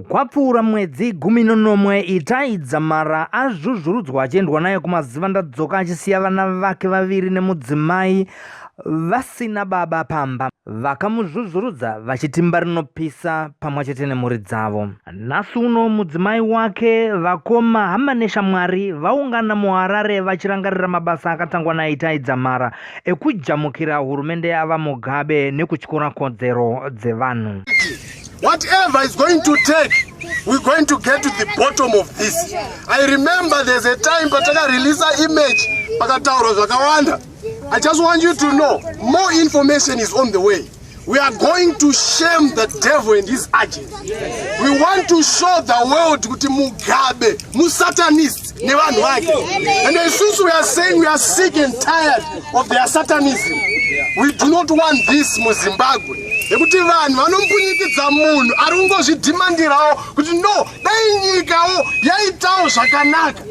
Kwapfuura mwedzi 17 Itai Dzamara azvuzvurudzwa achiendwa naye kuMazivandadzoka achisiya vana vake vaviri nemudzimai vasina baba pamba. Vakamuzvuzvurudza vachitimba rinopisa pamwe chete nemhuri dzavo. Nhasi uno mudzimai wake, vakoma, hama neshamwari vaungana muHarare vachirangarira mabasa akatangwa naItai Dzamara ekujamukira hurumende yaVaMugabe nekutyora kodzero dzevanhu. Whatever is going to take, we're going to get to the bottom of this. I remember there's a time pataka releasa image pakataurwa zvakawanda. I just want you to know more information is on the way. We are going to shame the devil and his agents. We want to show the world kuti Mugabe musatanist nevanhu vake. And isusu we are saying we are sick and tired of their satanism. We do not want this muZimbabwe. Nekuti vanhu vanombunyikidza munhu ari kungozvidhimandirawo kuti no, dai nyikawo yaitawo zvakanaka.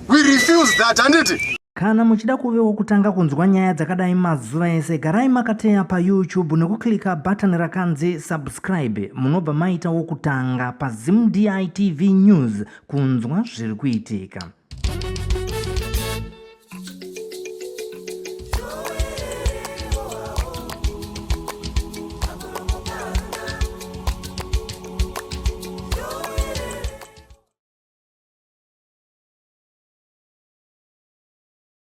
We refuse that, handiti? Kana muchida kuvewo kutanga kunzwa nyaya dzakadai mazuva ese, garai makateya paYouTube nekuklika bhatani rakanzi subscribe. Munobva maitawo kutanga paZimDI TV News kunzwa zviri kuitika.